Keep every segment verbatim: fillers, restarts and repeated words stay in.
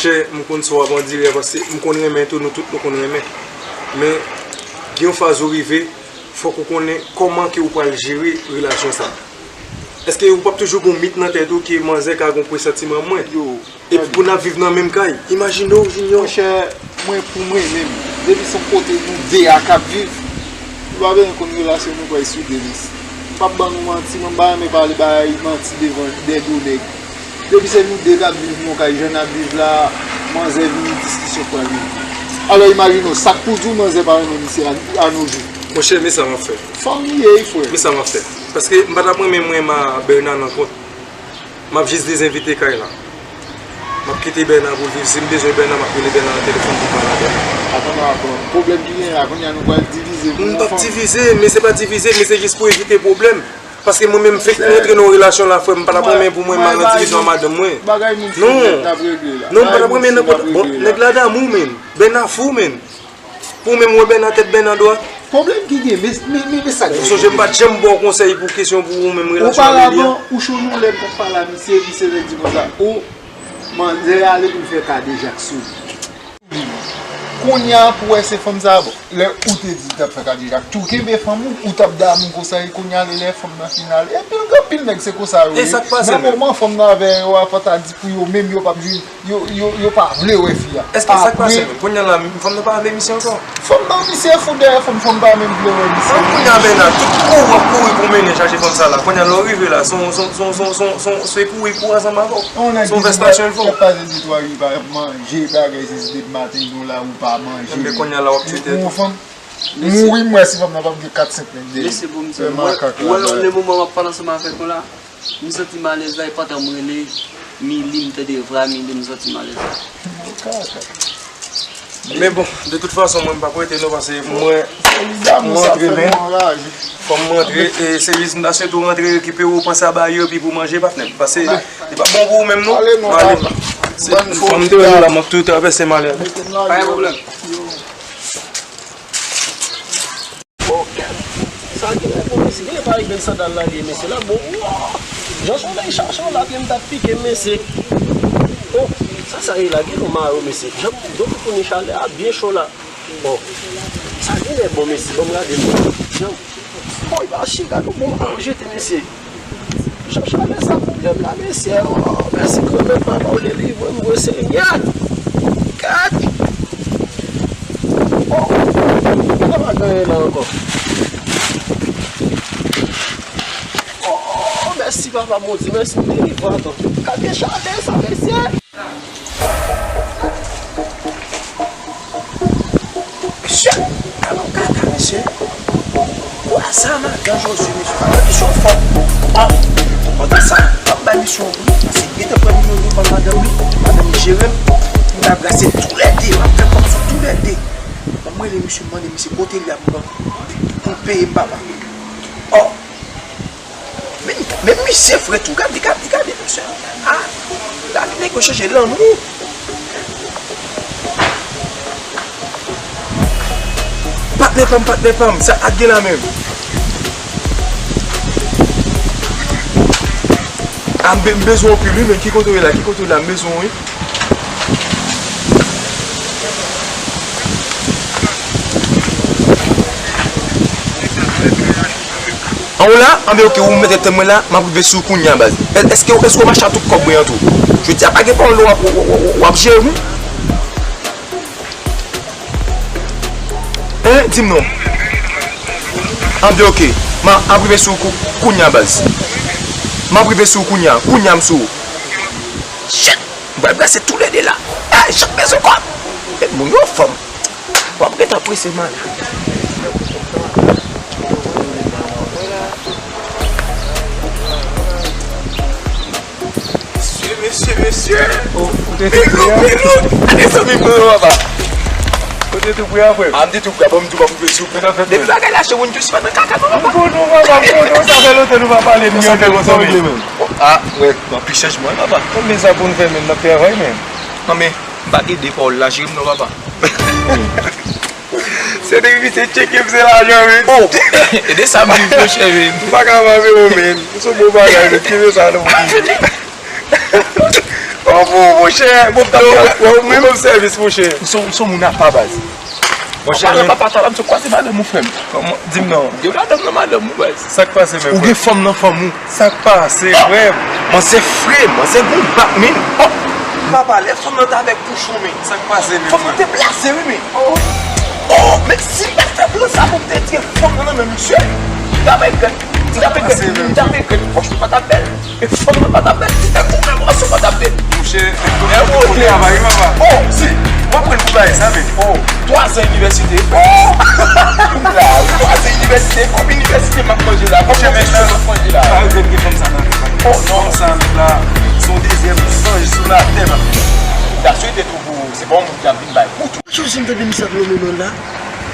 Chè, m konn sa w ap andire paske m konn renmen tou, nou tout nou konn renmen. Men, gen yon faz ou rive, fòk ou konnen kòman ke ou pral jere relasyon sa. Èske ou p ap toujou gon mit nan tèt ou ke manzè ka gon presantiman mwen? Epi pou n ap viv nan menm kay, imajine w, Junior. Monchè, mwen pou mwen menm, depi se yon kote nou de a k ap viv, nou pa bezwen konn relasyon nou pral sou de lis. M p ap ban nou manti, mwen m pa renmen pale bay manti devan dè do nèg. Depi se nou de k ap viv nan kay jan n ap viv la, manzè vini diskisyon pral rive. Alò imajine w, sa k pou di w manzè pa renmen misye a, a no jou? Monchè, men sa m ap fè. Fanmi ye, wi, frè. Men sa m ap fè. Paske m pa t ap renmen mwen ma Bèna nan kont. M ap jis dezenvite kay la. M ap kite Bèna pou l viv. Si m bezwen Bèna, m ap rele Bèna nan telefòn pou m pale avè l. Atann, atann. Pwoblèm ki genyen la, kounye a nou pral divize pou yon fanmi. M p ap divize, men se pa divize, men se jis pou evite pwoblèm. Paske mwen menm fenk m rantre nan yon relasyon la, frè, m pa t ap renmen pou mwen m al nan divizyon a madanm mwen. Bagay moun fou nèt n ap regle la. Non, m pa t ap renmen nan kont. Bon, nèg la damou, menn. Bèna fou, menn. Pou menm wè Bèna tèt Bèna dwat. Pwoblèm ki gen, men, men, men, men sa k gen. Ou sonje m pa t janm ba w konsèy pou kesyon pou ou menm relasyon a Lili a? Oparavan, ou chonje yon lè m t ap pale a misye, misye te di konsa, o, manzè ale pou l fè kadejak sou li. Kounye a pou wè se fanm sa a, bon, lè ou te di l t ap fè kadejak, tou kenbe fanm ou, ou t ap damou konsa, e kounye a lè, lè fanm nan fin ale, anpil, anpil nèg se konsa yo ye. E sa k pase menm? Nan moman fanm nan avè yo a, fò ta di pou yo menm yo p ap jwenn, yo, yo, yo pa vle wè fi a. Èske sa k pase menm? Kounye a la, fanm nan pa vle misye ankò? Fanm nan misye fou dèyè fanm, fanm pa menm vle wè misye. An kounye a Bèna, tout kou w ap kouri pou mennen chache fanm sa la, kounye a lè w rive la, se yon, se yon, se yon, se yon, se yon, se kouri pou ansanm avè w. Se yon vès pasyon l fè w. Yon nèg ki di, y ap pase de twa ri pa manje bagay, se depi maten nou la ou pa manje. Enben kounye a la w ap tchwete tou. Ou fanm. Mouri m wè si fanm nan p ap gen kat senk nèg dèyè. Mesye bon misye. Fè makak la. Wè, le moman m ap pale ansanm avèk ou la, m santi m alèz la, e pandan m rele Mili, m tande vwa Mili, m santi m alèz la. Men bon, de tout fason, mwen m p ap rete non, paske mwen, m rantre men. Fò m rantre, e se jis m ta swete w rantre rekipere w, panse a ba yo, epi pou manje, patnè m. Paske li p ap bon pou ou menm non. Ale non, ale. Fò m te wè nou la, m ap tou travèse malè. Pa gen pwoblèm. Oh, gad. Sa genlè bon, mesye. Genlè pa rive l sandal la li ye, mesye. L ap bon. Woo! Jan solèy chache w la, pye m t ap pike m, mesye. Oh, sa sa ye la? Gen yon mayo, mesye. Jan m, jan m konnen chalè a byen cho la. Oh, sa genlè bon, mesye. Ban m gade m. Jan, oh, mache, gade yon bon mayo jete, mesye. Jan chalè sa pwoblèm la, mesye. Oh, mèsi granmèt papa, ou delivre m, wi, Senyè. Gad. Oh, sa pa gen anyen la ankò. Oh, mèsi papa Bondye, mèsi pou delivre atò. Gade chalè sa, mesye. Mesye, gade yon kaka, mesye. Kwa sa madan Josué, mesye. Madan misye fò. Ah, kontan sa, m ap bay misye yon kou. Paske gentan pran nimewo telefòn madanm li. Madanm li jere m. M ta brase toulède, m ap fè kòb sou toulède. Ban m rele misye, m mande misye kote l ye a pou m, pou l peye m, papa. Oh. Men, men misye fre tou. Gade, gade, gade misye. Ah, gade nèg yo chanje lanmou. Patnè pa m, patnè pa m, sa k gen la menm? Ah, m be-, m bezwen w anpil wi, men ki kote w ye la? Ki kote w ye la? M bezwen w wi. An ou la? Anben oke, ou mete tèm mwen la, m ap rive sou ou kounye a baz. È-, èske, èske w mache a tout kòb mwen an tou? Jodi a pa gen pawòl w ap, w ap, w ap, w ap jere m wi. Hein? Di m non. Anben oke, m ap rive sou ou kou-, kounye a baz. M ap rive sou ou kounye a, kounye a m sou ou. Shit! M pral brase toulède la. Ah, jan bezwen kòb. Moun yo fanm. W ap gentan prese malè. Mesye, mesye, mesye. Ou te tou pre a? Gade zanmi m nan, papa. Ou te tou pre a, frè? Ah, m te tou pre a, bon, m tou pa pou sou. Depi bagay la, se moun ki pa nan kaka, non, papa. M konnen w, papa, m konnen w, sa fè lontan nou pa pale, nou yon fè konsa, men. Ah, wè, nan pi chèch mwen, papa. Konbyen sa pou n fè, men, n ap travay, men. Non, men, m pa gen de pawòl la, jere m non, papa. Se depi misye tcheke m, se lajan, men. Oh, e de sa m viv, monchè, men. M pa ka pa, men, men. Se yon bon bagay, men. Kenbe sa, non, pou ki. Oh, bon, monchè. Bon, wè, wè, ou menm sèvis, monchè. Ou se, ou se moun apa, baz. Monchè, papa, men papa, talè m sot kwaze madanm ou, frè m. Kòman? Di m non. Gen madanm nan madanm ou, baz. Sa k pase, men, frè? Ou gen fanm nan fanm ou. Sa k pase, frè m? Manzè fre, manzè gon bak, men. Oh! Papa, lè fanm nan t avèk bouchon, men. Sa k pase, men, frè? Fanm nan te blase, wi, men. Oh! Oh, men si m pa t fè plan sa pou m te tire fanm nan nan men misye, m t ap regrèt. M t ap regrèt. M t ap regrèt. Franchman, pa t ap bèl. E fanm nan pa t ap bèl. Ti tèt ou menm, ou pa t ap bèl. Monchè, e ou travay, papa. Oh, si. W ap pran pou bagay sa, men. Oh. Twa zan inivèsite. Oh! Kounye a, twa zan inivèsite, kòb inivèsite m ap manje la, kòb pwofesyon m ap manje la. Pa regrèt gen fanm sa nan vi, pa. Oh, non. Fanm sa, mèt la, se yon dezyèm zanj sou latè, papa. M ta swete tou pou ou, se pa yon moun ki ap vin bay kout. Jodi m tande misye ap lonmen men l la.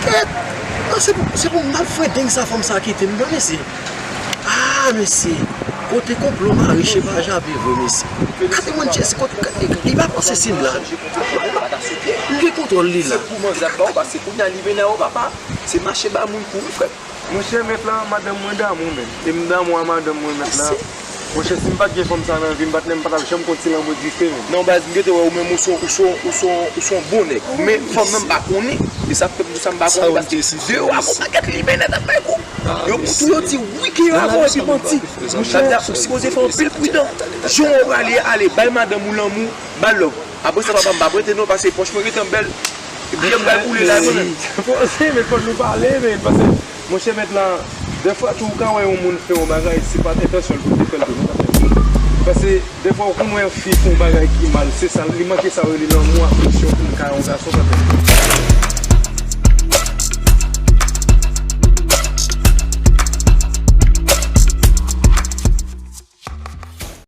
Kèt! Non, se pou, se pou malfredeng sa fanm sa kite m, non, mesye. Ah, mesye, kote konplo mare chen pa jape vre, mesye. Gade moun Jesse kote, li pa panse si m la. M gen kontwòl li la. Se pou manzè ap ba w, paske kounye a li vin nan ou, papa. Se mache ba moun kouri, frè m. Monchè, mèt la, madanm mwen damou, men. E m damou a madanm mwen, mèt la. Mesye. Monchè, si m pa t gen fanm sa nan vi m, patnè, m pa t ap janm konn si lanmou egziste menm. Non, baz, m gentan wè ou menm, ou se yon, ou se yon, ou se yon, ou se yon bon nèg. Men fanm nan m pa konnen. E sa k fè m di sa m pa konnen, paske de yo avè w pakèt limenèt ap bay kou. Yo tou yo di wi ke yo avè w epi manti. Sa vle di ou sipoze fè anpil pridan. Jan w prale, ale, bay madanm ou lanmou, ba l love. Apre sa, papa, m pa prete non, paske pòch mwen gentan bèl. Byen m pral boule la, mwen menm. Poze, men fòk nou pale, men, paske, monchè, mèt la, dèfwa tou ou ka wè yon moun fè yon bagay, se pa t entansyon l pou l te fè l tou, non, patnè. Paske, dèfwa ou konn wè yon fi fè yon bagay ki mal, se sa, li manke sa yo rele lanmou, afeksyon pou l ka yon gason, patnè.